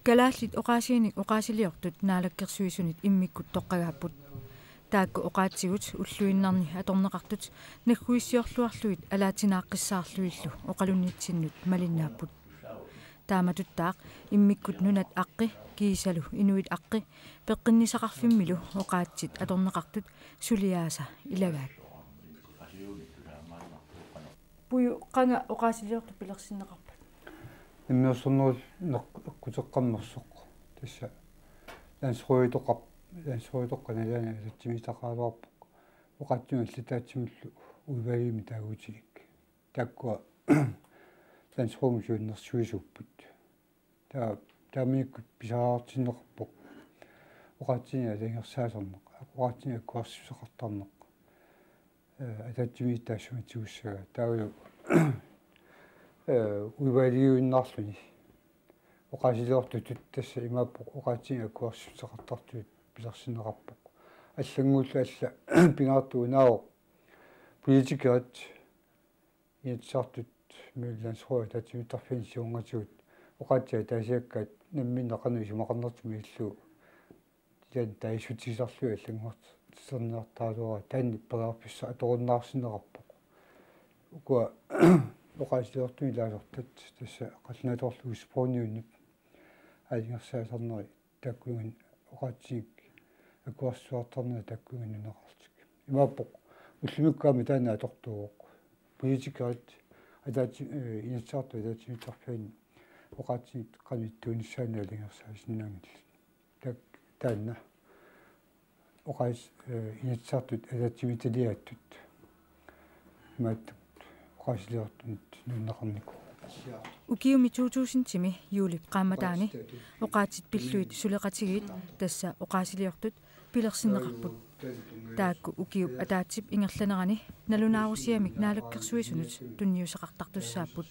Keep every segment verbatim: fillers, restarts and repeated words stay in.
Kalaallit oqaasiinik oqaasiliortut Naalakkersuisunit immikkut toqqagaapput. Taakku oqaatsigut ulluinnarni atorneqartut nagguissiorluarlugit alaatsinaaqqissaarlugillu oqalunnitsinnut malinnaapput. Taamatuttaaq immikkut nunat aqqi kiisalu inuit aqqi peqqinnisaqarfimmilu oqaatsit atorneqartut suliaasa ilagaat. Puju, qanga oqaasiliortut pilersinneqarpat? Immersornerup eqquteqqammersoq. Tassa landsråditoqarpoq, landsråditoqqat nalaani atatsimiititaqaraluarpoq. Oqaatsimut allataatsumillu udvalgimik taagutilik. Taakkua landsrådimut siunnersuisuupput. Taa-, taamanikkut pisariaqartinneqarpoq oqaatsinik aalajangersaasarneq, oqaatsinik akuersissaqartarneq, eh, ataatsimik taassuma tigussagaa. Taavalu, eh, udvalgiuinnarluni oqaasiliortutut tassa imaappoq oqaatsinik akuersissaqartartutut pilersinneqarpoq. Allanngullu alla pingaartoq unaavoq politikerit Inatsisartut, Nunatta Landsrådi ataatsimiittarfiani siornatigut oqaatsit ataasiakkaat namminneq qanoq isumaqarnertik malillugu ilaanni taasissutigisarlugit allanngortitsinerniartaraluarai, taanna periarfissaq atorunnaarsinneqarpoq. Ukua oqaasiliortuni ilaasortat tassa qallunaatut orlu Husbåndiunip aalajangersaasarneri taakkununnga oqaatsinik akuersissuartarnerat taakkununnga nunaqarlutik. Imaappoq ullumikkut aamma taanna atortuuvoq. Politikerit ataatsi-, eh, Inatsisartut ataatsimiittarfianni oqaatsinik qanoq ittuunissaannik aalajangersaasinnaanngillat. Taak-, taanna oqaas-, eh, Inatsisartut ataatsimiititaliaattut imaattut oqaasiliortunut nuunneqarnikuuvoq. Ukiumi to tusindimi juulip qaammataani oqaatsit pillugit suleqatigiit, tassa oqaasiliortut, pilersinneqarput. Taakku ukiup ataatsip ingerlanerani nalunaarusiamik Naalakkersuisunut tunniussaqartartussaapput.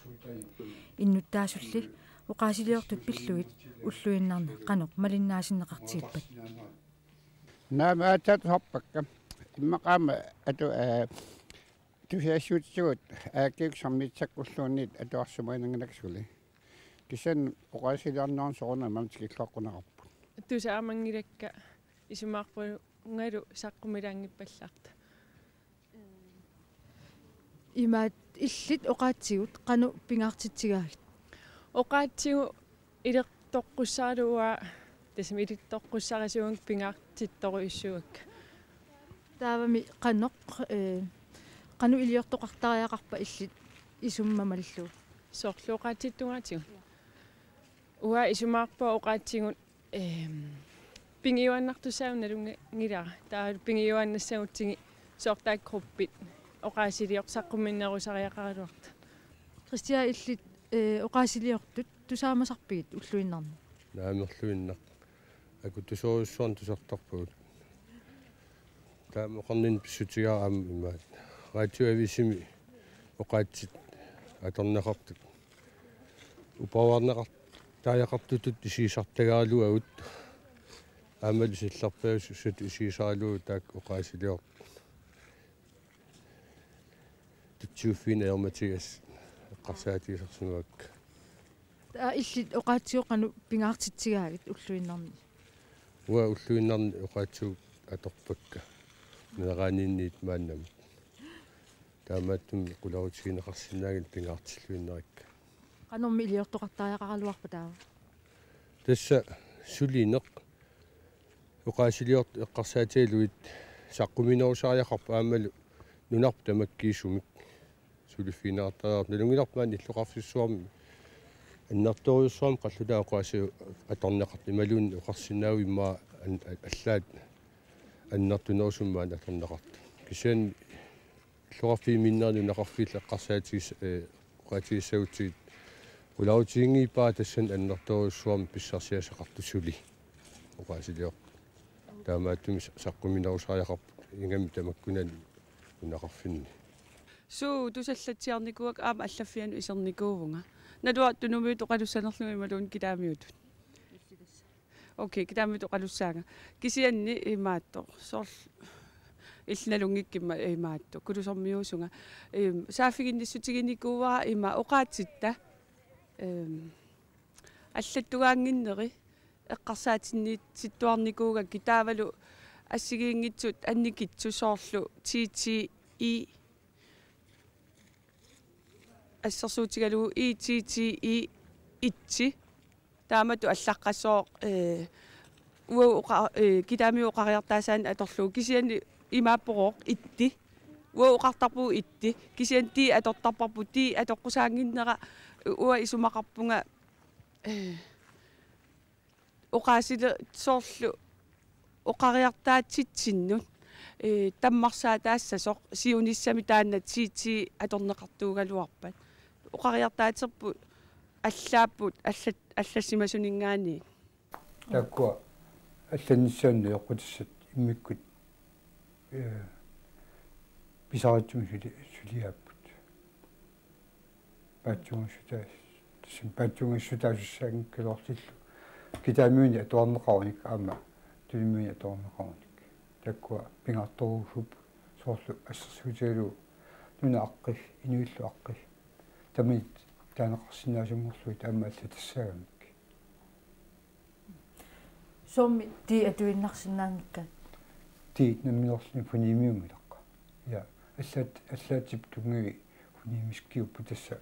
Innuttaasulli oqaasiliortut pillugit ulluinnarni qanoq malinnaasinneqartigippat? Naamik, aatsaat tusarpakka. Immaqa aamma atu-, eh, tusagassiuutitigut aakkiuk sammiitissakkulluunniit atuarsimaginannginnakku suli. Kisianni oqaasiliorneranut soorunami aamma tikilluaqquneqarput. Tusaamanngilakka, isumaqarpungalu saqqumilaanngippallarta. Imaat, illit oqaatsigut qanoq pingaartitsigaagit? Oqaatsigut ilertoqqussaralugu, tassami ilertoqqussarisuugut, pingaartittorujussuuakka. Taavami qanoq, eh, qanoq iliortoqartariaqarpa illit isummat malillugu? Soorlu oqaatsitut tungaatigut. Uanga isumaqarpunga oqaatsigut, ehm, pigiuaannartussaavugut nalunngilara. Taava pigiuaannassagutsigit soorlu taakku gruppit oqaasiliortut saqqummiunnerusariaqaraluartut. Kristian, illit, eh, oqaasiliortut tusaamasarpigit ulluinnarni? Naamik, ulluinnarni akutusorujussuarnik tusartarpagut. Taama oqarninni pissutigaara aamma imaat, radioavisimi oqaatsit atorneqartut uparuarneqartariaqartutut isigisartagaraluagut, aammalu sillerpaajussatut isigisaraluagut taakku oqaasiliortut. Tutsiuffiini ajormatigisut eqqarsaatigisarsimavakka. Taava illit oqaatsigut qanoq pingaartitsigaagit ulluinnarni? Uanga ulluinnarni oqaatsigut atorpakka nunaqarniinniit maannamut. Taamaattumik qularutigineqarsinnaanngilaq pingaartilluinnarikka. Qanormi iliortoqartariaqaraluarpa taava? Tassa sulineq oqaasiliortut eqqarsaatigalugit saqqummiunnerusariaqarput aammalu nunarput tamakkiisumik suliffigineqartariaqartoq. Nalunngilarput maani illoqarfissuarmi annertoorujussuarmik qallunaat oqaasii atorneqartut, imaluunniit oqarsinnaavugut immaqa an-, a-, allaat annertunerusumik maani atorneqartut. Kisianni illoqarfiit minnerni nunaqarfiillu eqqarsaatigis-, eh, oqaatigissagutsigit qularutiginngilara tassani annertoorujussuarmik pissarsiassaqartut suli oqaasiliortut. Taamaattumik sa-, saqqummiunnerusariaqarput ingammik tamakkunani nunaqarfinni. Suu, tusallatsiarnikuuakka, aamma allaffianut isernikuuvunga. Naluara tunumiutut oqalussanerlugu imaluunniit kitaamiutut? Okay, kitaamiutut oqalussaanga. Kisianni imaattoq, soorlu illit nalunngikkimma imaattoq, kulusormiuusunga. Ehm, saaffiginnissutiginikuuara ima oqaatsitta, ehm, allattugaannginneri eqqarsaatinniittuarnikuugakkit taavalu assigiinngitsut annikitsut soorlu T T I assersuutigalugu I T T I et. Taamatut allaqqassooq, eh, uagut oqa-, eh, Kitaamiut oqariartaasaanik atorlugu kisianni imaappoq et. Uagut oqartarpugut et. Kisianni ti atortarparput, ti atoqqusaannginnera uanga isumaqarpunga, eh, oqaasile-, soorlu oqariartaatsitsinnut, eh, tammarsaataassasoq siunissami taanna T T atorneqartuugaluarpat. Oqariartaaterput allaapput allat-, allassimasuninngaanniit. Taakkua allannissaannut eqqutissat immikkut, eh, pisaritsumik suli-, suliaapput. Paatsuungassutaas-, tassami paatsuungassutaasussaanngikkaluarlillu. Kitaamiunik atuarneqarunik aamma tunummiunik atuarneqarunik. Taakkua pingaartorujussuupput soorlu assersuutigalugu nunap aqqi, inuillu aqqi. Tamanit taaneqarsinnaasunngorlugit aamma allatassagamik. Soormi ti atuinnarsinnaanngikkaat? Ti nammineerluni fonemiunngilaq. Ja, allaat-, allaatsip tunngavi fonemiskiupput tassa.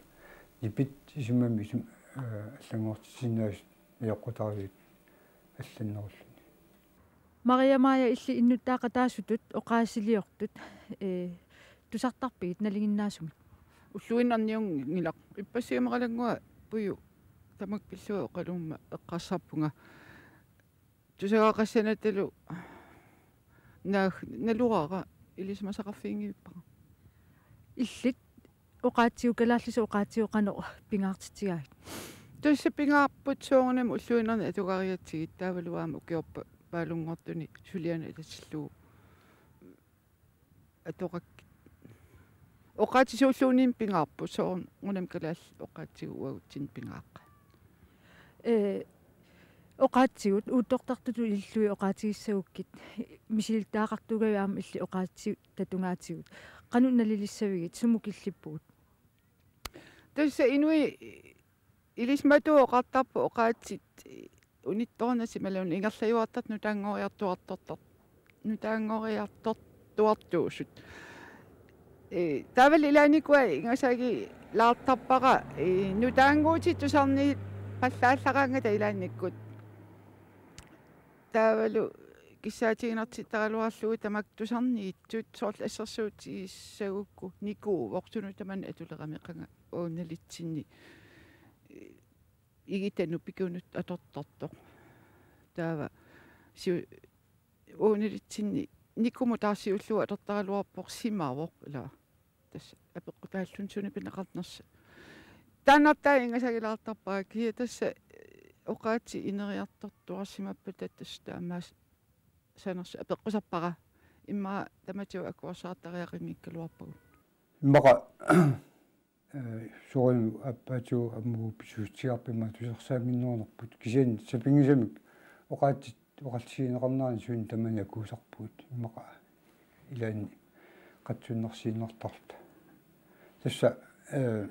Nipit isumami isum-, eh, allanngortissinnaasut eqqutariit allannerulluni. Maria Maja, illit innuttaaqataasutut oqaasiliortut, eh, tusartarpigit nalinginnaasumik? Ulluinnarniunngilaq. Ippassaq Imagalannguaq Puju tamakku pillugit oqaluummat eqqarsarpunga. Tusagaqassanatalu naag-, naluara ilisimasaqarfiginngivippara. Illit oqaatsigut, kalaallisut oqaatsigut qanoq pingaartitsigaat? Tassa pingaarput soorunami ulluinnarni atugarigatsigit taavalu aamma ukiorpaalunngortuni sulianik atatillugu atorakkit. Oqaatsisuulluunniit pingaarput soorunami kalaallit oqaatsigut uagutsinnut pingaarpaat. Ee, oqaatsigut uuttortartutut illui oqaatigissagukkit misilittagaqartuugavit aamma illit oqaatsit tatungaatigut. Qanoq nalilissavigit, sumut killippugut? Tassa inuit ilisimatuut oqartarput oqaatsit unittoornatik imaluunniit ingerlajuartartut nutaanngoriartuartortar-, nutaanngoriartortuartuusut. Ee, taavalu ilaannikkut ingasagilaartarpara, ee, nutaannguutit tusarniit pallaallaraangata ilaannikkut. Taavalu kissaatiginartittaraluarlugu tamakku tusarniitsut soorlu assersuutigissagukku nikuuvoq, sunut tamanut atulerami qanga uagut nalitsinni, ee, igitanut pikunut atortartoq. Taava siu-, uagut nalitsinni nikumut taarsiullugu atortaraluarpoq simavoq, ila tassa apeqqutaalluni suna pineqarnersoq. Taannartaa ingasagilaartarpara, kisianni tassa, ee, oqaatsit ineriartortuarsimappata tassa taamaas- sanersoq apeqqusarpara. Immaqa tamatigut akuersaartariaqanngikkaluarpagut. Immaqa, ee, soorunami aappaatigut ammut pisuussutigaarput immaqa tusarsaannginnerunerput. Kisianni sapinngisamik oqaatsit oqallisigineqarneranni suut tamaasa akuusarpugut. Immaqa ilaanni qatsuinnarsiinnartarluta. Tassa, ee,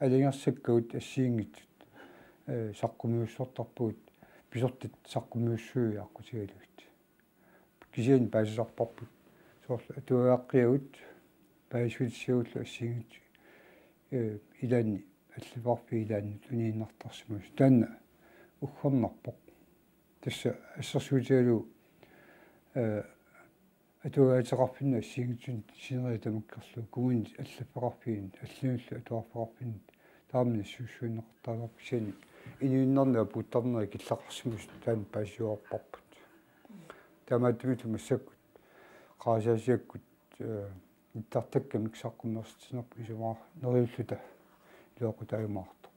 aalajangersakkagut assigiinngitsut, ee, saqqummiussortarpagut, pisortat saqqummiussuugut aqqutigalugit. Kisianni paasisarparput soorlu atuagaqqiagut paasissutissagullu assigiinngitsut, ee, ilaanni allaffigilaarneq tuniinnartarsimasut. Taanna uggornarpoq. Tassa assersuutigalugu, ee, atuagaqarfinnut assigiinngitsunik sineriak tamakkerlugu kommunit allaffeqarfiit allanullu atuarfeqarfiit taama nassuiarsuineqartariaqarpoq, kisianni inuinnarni apuuttarneri killeqarsimasut taanna paasiuarparput. Taamaattumillu massakkut qarasaasiakkut, ee, nittartakkamik saqqummersitsinerput isumaqarnerulluta iluaqutaajumaartoq.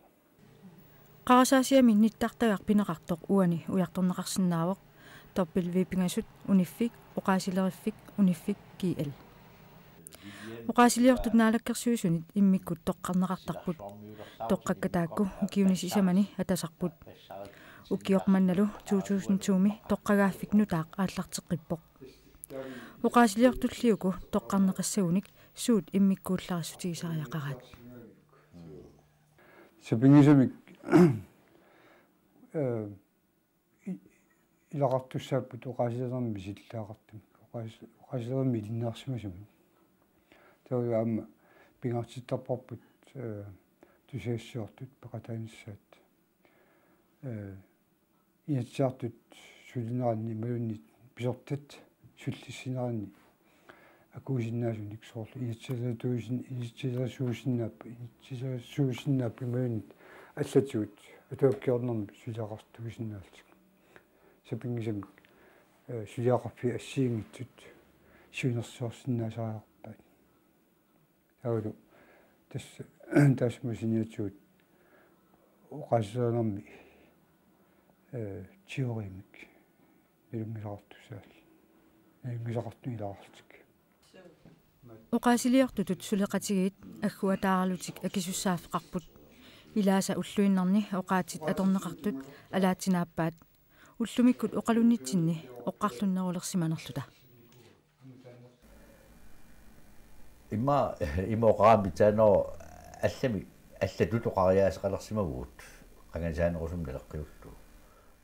Qarasaasiami nittartagaq pineqartoq uani ujartorneqarsinnaavoq, W W pingasut uniffik oqaasileriffik uniffik G L. Oqaasiliortut Naalakkersuisunit immikkut toqqarneqartarput. Toqqakka taakku ukiuni sisamani atasarput. Ukioq mannalu to tusind to-mi toqqagaaffik nutaaq aallarteqqippoq. Oqaasiliortulli uku toqqarneqassagunik suut immikkuullarissutigisariaqaraat. Sapinngisamik, ee, ilaqartussaapput oqaasilernermi misilittagaqartumik, oqaas-, oqaasilernermi ilinniarsimasumik. Taavalu aamma pingaartittarparput, eh, tusagassiortut peqataanissaat. Eh, Inatsisartut sulineranni imaluunniit pisortat sullissineranni akuusinnaasunik soorlu inatsiserituusin-, inatsiserisuusinnaapput, inatsiserisuusinnaapput imaluunniit allatigut atuakkiornermi suliaqartuusinnaallutik. Sapinngisamik, eh, suliaqarfiit assigiinngitsut siunnersorsinnaasariaqarpaat. Taavalu tassa taassuma saniatigut oqaasilernermi, eh, teorimik nalunngisaqartussaallutik. Nalunngisaqartut ilaqarlutik. Oqaasiliortutut suleqatigiit agguataaralutik akisussaaffeqarput. Ilaasa ulluinnarni oqaatsit atorneqartut alaatsinaappaat. Ullumikkut oqalunnitsinni oqarlunnerulersimanerluta. Ima, ima oqarami taanna allami, allatut oqariaaseqalersimavugut, qangasaanerusumik naleqqiullugu.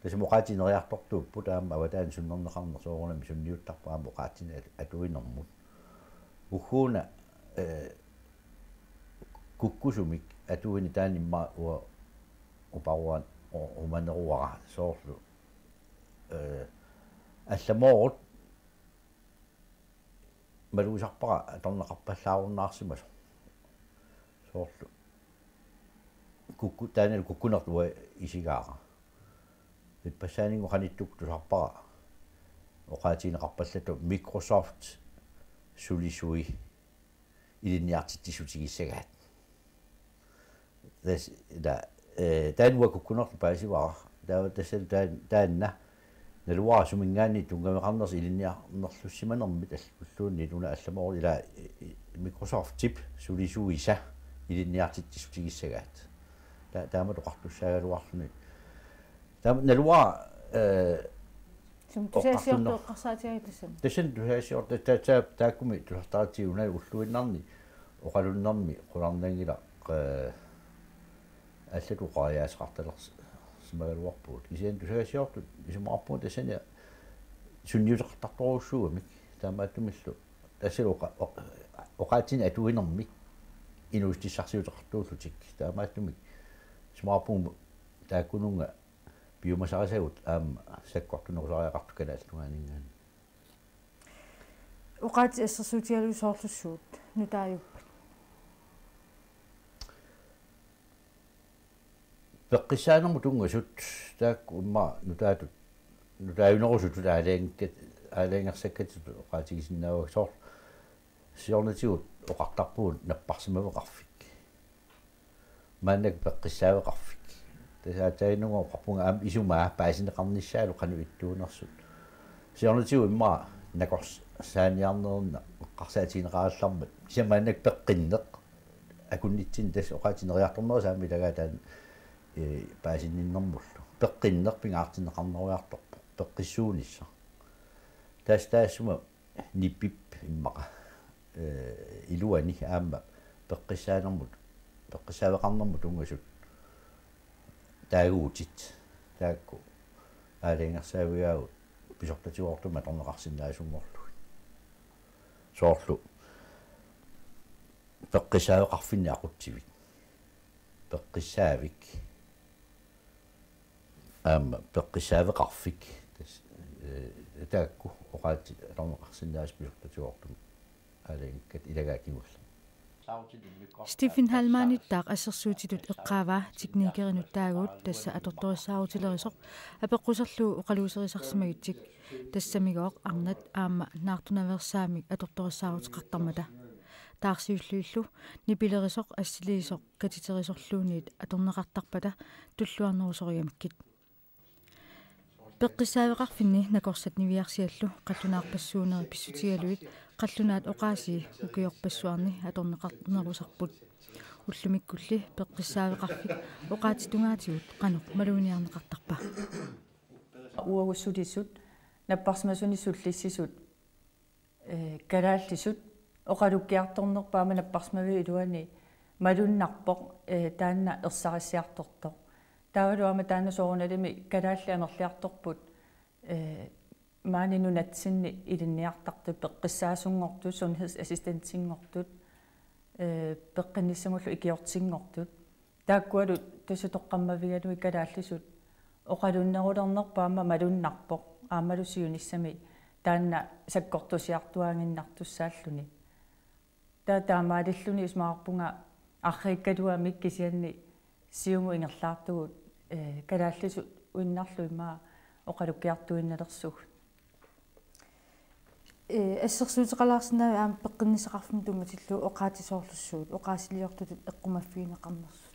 Tassami oqaatsit ineriartortuupput aamma avataani sunnerneqarneq soorunami sunniuttarpoq aamma oqaatsinik at-, atuinermut. Ugguuna, eh, kukkusumik atuini taanna immaqa uanga uparuan u-, umaneruara soorlu. Eh, allamoorut malugisarpara atorneqarpallaarunnaarsimasoq. Soorlu. Kukku-, taannalu kukkunertut isigaara. Ippassaaninnguaq qanittukkut tusarpara oqaatigineqarpallattut Microsoft sulisui ilinniartitsissutigissagaat. Tassa, ta-, eh, taanna uanga kukkunertut paasivara. Taava tassa taan-, taanna naluara suminngaanniit tunngaveqarnersoq ilinniarnerlussimanermit all-, ulluunniit una allamoorut ila, eh, Microsoftip sulisuisa ilinniartitsissutigissagaat. Ta-, taamatut oqartussaagaluarluni. Taama naluara, eh, Sum tusagassiortut oqartunner-, eqqarsaatigalugu tassami. Tassani tusagassiortut ta-, ta-, taakkumi tusartaratsigu una ulluinnarni oqalunnermi qularnanngilaq, eh, allatut oqariaaseqartalersimagaluarpugut. Kisianni tusagassiortut isumaqarpunga tassani sunniuteqartartorujussuugamik taamaattumillu tassalu oqa-, oq-, oqaatsinik atuinermik inuussutissarsiuteqartuullutik taamaattumik isumaqarpunga taakkununnga piumasarisagut aamma sakkortunerusariaqartut kalaallit tungaaninngaanniit. Oqaatsit assersuutigalugu soorlu suut nutaajuppat? Peqqissaanermut tunngasut taakku immaqa nutaatut, nutaajunerusutut aalajangikkatut, aalajangersakkatut oqaatigisinnaavagut soorlu siornatigut oqartarpugut napparsimaveqarfik. Maannakkut peqqissaaveqarfik. Tassa aatsaannguaq oqarpunga aamma isumaa paasineqarnissaalu qanoq ittuunersut. Siornatigut immaqa nakorsaaniarnerunna eqqarsaatigineqarallarmat. Kisianni maannakkut peqqinneq akunnitsinni tassa oqaatsit ineriartornerisa aamma ilagaat taanna, eh, paasinninnermullu. Peqqinneq pingaartinneqarneruartorpoq. Peqqissuunissaq. Tassa taassuma nipip immaqa, eh, iluani aamma peqqissaanermut, peqqissaaveqarnermut tunngasut taaguutit taakku aalajangersaavigaavut pisortatigoortumik atorneqarsinnaasunngorlugit. Soorlu peqqissaaveqarfinni aqutsivik. Peqqissaavik. Aamma peqqissaaveqarfik. Tassa, eh, taakku oqaatsit atorneqarsinnaasut pisortatigoortumik aalajangikkatut ilagaat kingullermik. Stephen Hallmannittaaq assersuutitut eqqaavaa teknikerinut taaguut tassa atortorissaarutilersoq apeqquserlugu oqaluuserisarsimagitsik, tassamigooq arnat aamma naartunaveersaamik atortorissaarutiqartarmata. Taarsiullugillu nipilerisoq assiliisoq katiterisorluunniit atorneqartarpata tulluarnerusorigamikkit. Peqqissaaveqarfinni nakorsat niviarsiallu qallunaarpassuuneri pissutigalugit qallunaat oqaasii ukiorpassuarni atorneqarnerusarput. Ullumikkulli peqqissaaveqarfik oqaatsip tungaatigut qanoq maluginiarneqartarpa? Uagut sulisut napparsimasunik sullissisut, eh, kalaallisut oqalukkiartornerput aamma napparsimaviup iluani malunnarpoq, eh, taanna ersarissiartortoq. Taavalu aamma taanna soorunalimi kalaallit amerliartorput Ee, maani nunatsinni ilinniartartut peqqissaasunngortut, sundhedsassistentinngortut, ee, peqqinnissamullu ikiortinngortut. Taakkualu tassa toqqammavigalugit kalaallisut oqalunnerulernerput aamma malunnarpoq, aammalu siunissami taanna sakkortusiartuaannginnartussaalluni. Taava taamaalilluni isumaqarpunga arriikkaluamik kisianni siumut ingerlaartugut, ee, kalaallisut uinnarlu immaqa oqalukkiartuinnalersut. Ee, assersuuteqalaarsinnaavit aamma peqqinnissaqarfimmut tunngatillugu oqaatsisoorlussuu, oqaasiliortutut eqqumaffigineqarnersut?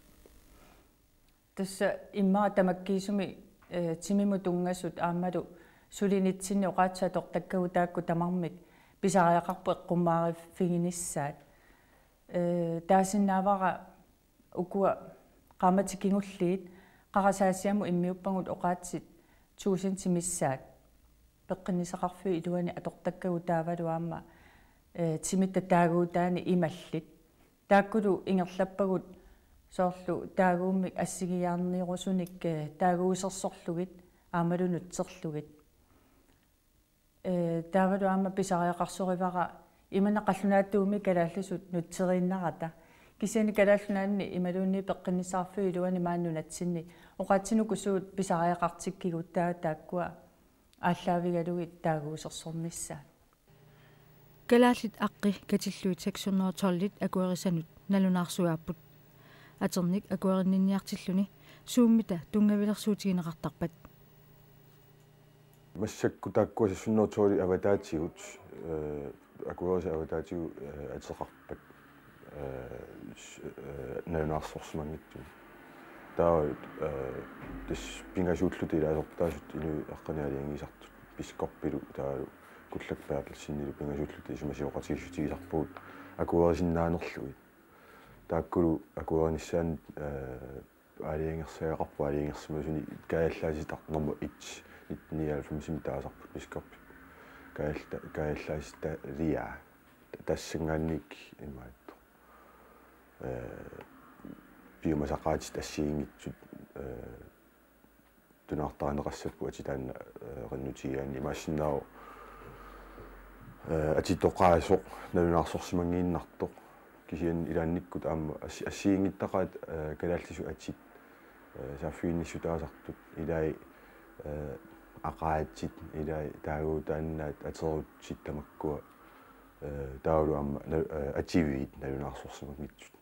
Tassa immaqa tamakkiisumik, ee, timimut tunngasut aammalu sulinitsinni oqaatsit atortakkagut taakku tamarmik pisariaqarput eqqummaariffiginissaat. Ee, taasinnaavara ukua qaammatit kingulliit qarasaasiamut immiuppagut oqaatsit tusind timissaat. Peqqinnissaqarfiup iluani atortakkagut taavalu aamma, ee, timitta taaguutaanni imallit. Taakkulu ingerlappagut soorlu taaguummik assigiiaarnerusunik, ee, taaguusersorlugit aammalu nutserlugit. Ee, taavalu aamma pisariaqarsorivara imanna qallunaatuumik kalaallisut nutseriinnarata. Kisianni Kalaallit Nunaanni imaluunniit peqqinnissaqarfiup iluani maani nunatsinni oqaatsinik ukua suut pisariaqartikkigut, taava taakkua aallaavigalugit taaguusersornissaat. Kalaallit aqqi katillugit seks hundrede og tolvit akuerisanut nalunaarsuaapput. Aternik akuerinninniartilluni suummita tunngavilersuutigineqartarpat. Massakkut taakkua seks hundrede og tolvit avataatigut, ee, akuerisat avataatigut, ee, ateqarpat, ee, s-, ee, nalunaarsorsimanngitsumik. Taava, ee, tassa pingasuulluta ilaasortaasut inuit aqqaneq aalajangiisartut, biskoppilu taavalu Kullak Berthelsenilu pingasuulluta isumasioqatigiissutigisarpagut akuerisinnaanerlugit. Taakkulu akuerinissaannut, ee, aalajangersagaqarput, aalajangersimasunik kaajallaasitarnermut et nitten nioghalvfemsimi taasarput biskoppi. Kaajalla-, kaajallaasitariaa. Tassanngaanniit imaattoq, ee, piumasaqaatit assigiinngitsut, ee, tunaartarineqassapput atit taanna, ee, qinnutigigaanni. Imaassinnaavoq, ee, atitoqaasoq nalunaarsorsimanngiinnartoq. Kisianni ilaannikkut aamma assi-, assigiinngitsut, ee, kalaallisut atit, ee, saaffiginnissutaasartut, ilai, ee, aqaatit, ilai taaguutaannaat, aterutsit tamakkua, ee, taavalu aamma na-, ee, ativiit nalunaarsorsimanngitsut.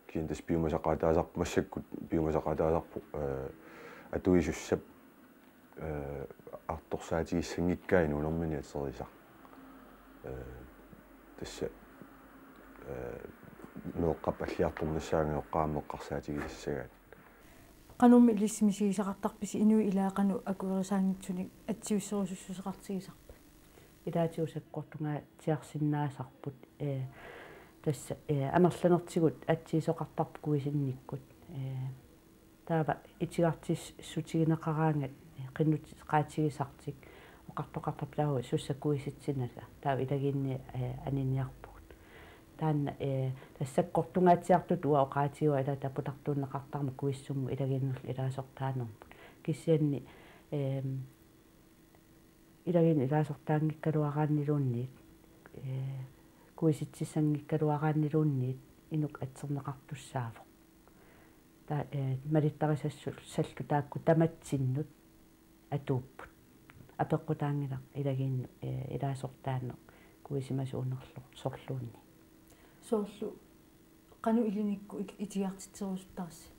Kisianni tassa piumasaqaataasarpoq, massakkut piumasaqaataasarpoq, ee, atuisussap, ee, artorsaatigissanngikkaa inuunermini aterisaq. Ee, tassa, ee, meeqqap alliartornissaa angajoqqaaq meeqqarsaatigisassagaat. Qanormi ilissi misigisaqartarpisi inuit ilaat qanoq akuerisaanngitsunik atsiusserusussuseqartigisarpat? Ilaatigut sakkortungaatsiarsinnaasaarput, ee, tassa, ee, amerlanertigut atsiisoqartarput kuisinnikkut. Ee, taava itigartissutigineqaraangat, ee, qinnuteqaatigisartik oqartoqartarput taava sussa kuisitsinersoq. Taava ilagiinni, ee, aniniarpugut. Taanna, ee, tassa sakkortungaatsiartutut uanga oqaatigaa ila taputartuunneqartarmat kuissummut ilagiinnullu ilaasortaanermut. Kisianni, eem, ilagiinnut ilaasortaanngikkaluaraanniluunniit, ee, kuisitsissanngikkaluaraanniluunniit inuk atserneqartussaavoq. Taava, ee, malittarisassallu taakku tamatsinnut atuupput. Apeqqutaanngilaq ilagiinnut, ee, ilaasortaaneq kuisimasuunerlu-, -sorluunniit. Soorlu qanoq ilinikkut ik-, itigartitserusuttarsi?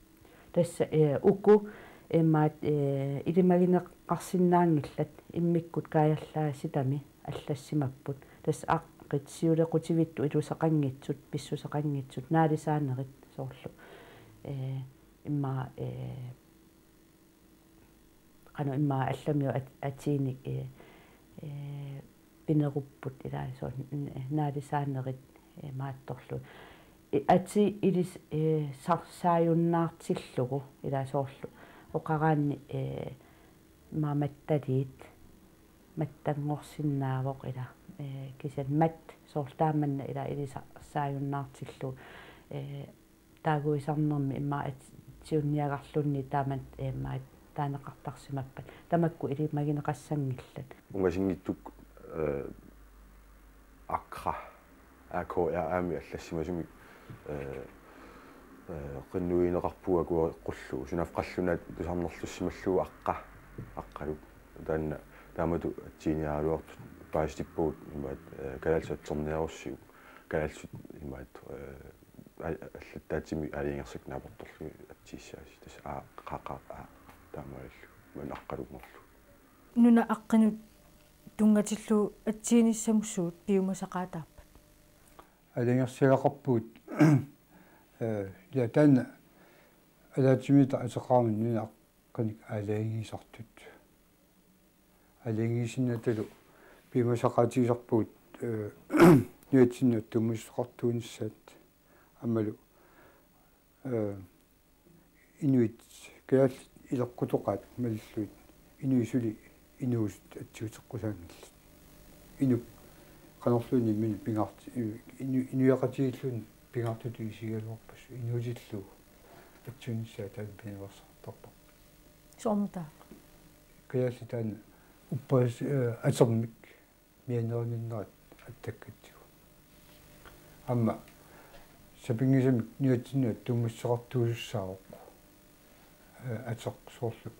Tassa, ee, uku imaat, ee, ilimagineqarsinnaanngillat, immikkut kaajallaasitami allassimapput. Tassa aqqit siulequtivittut iluseqanngitsut, pissuseqanngitsut, naalisaanerit soorlu. Ee, immaqa, ee, qanoq immaqa allamiut at-, atiinik, ee, ee, pinerupput ilaa soorlu n-, naalisaanerit, ee, maattorlu. Ee, atii ilis-, ee, sar-, -saajunnaartillugu ilaa soorlu. Oqaraanni, ee, immaqa mattaliit, mattanngorsinnaavoq ilaa, ee, kisianni mat-, soorlu taamanna ilaa ilisar-, -saajunnaartillugu, ee, taaguisarnermi immaqa atsiunniagarlunni taamak immaqa taaneqartarsimappat. Tamakku ilimagineqassanngillat. Ungasinngitsut, eh, Accra, A K R A-mi allassimasumik, eh, eh, qinnuigineqarpugut akueqqullu. Sunaaffa qallunaat tusarnerlussimallugu Aqqa, Aqqalu. Taanna taamatut atsiiniaraluartut paasitippagut imaat, eh, kalaallisut atserniarussiuk. Kalaallisut imaat, eh, a-, allattaatsimik aalajangersakkat naapertorlugit atsiissaasi. Tassa A Q Q A taamaalillugu. Imaat Aqqalunngorlugu. Nunap aqqinut tunngatillugu atsiinissamut suut piumasaqaataappat? Aalajangersiagaqarpugut, eh, ila taanna ataatsimiittoq ateqarmat nunap aqqanik aalajangiisartut. Aalajangiisinnattalu piumasaqaatigisarpugut, eh, nunatsinni attuumassuteqartuunissaat aammalu, eh, inuit kalaallit ileqqutoqaat malillugit inuit suli inuusut atsiuteqqusaanngillat. Inuk qanorluunniit imminut pingaart-, inu-, inuiaqatigiilluunniit pingaartutut isigigaluarpassuit inuutillu atsiunissaat taanna pinaveersaartarparput. Soormitaava? Kalaallit taanna uppas-, eh, atermik mianerininnerat attakkatsigu. Aamma sapinngisamik nunatsinnut attuumassuteqartuusussaavoq, eh, ateq soorlu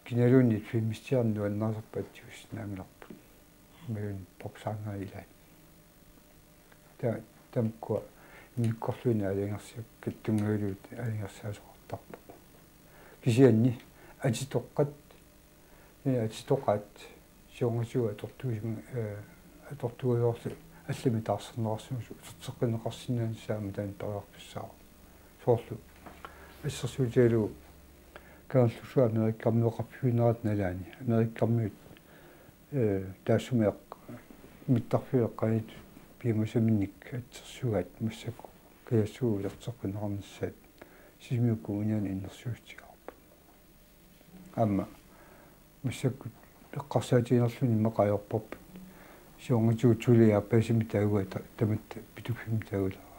kinaluunniit filmistiliarneq nuannarisarput atsiussinnaanngilarput. Imaluunniit popsangerit ilaat. Ta-, tamakkua immikkut aalajangersiakkat tunngavigalugit aalajangersiasoqartarpoq. Kisianni atitoqqat, eh, atitoqqat siornatigut atortuusima-, eh, atortuugaluarlutik allamik taarserneqarsimasut uterteqqinneqarsinnaanissaat aamma taanna periarfissaavoq. Soorlu assersuutigalugu Kangerlussuaq Amerikkarmioqarfiunerata nalaani. Amerikkarmiut, eh, taassuma eq-, mittarfiup eqqaaniittoq piumasaminnik atsersugaat massakkut kajassuu uterteqqinneqarnissaat Sisimiut Kommuniani innersuussutigaarput. Aamma massakkut eqqarsaatiginerluunniit immaqa ajorparput siornatigut suli aappaasimi taagua ta-, tamatta pituffimmi taagulaa.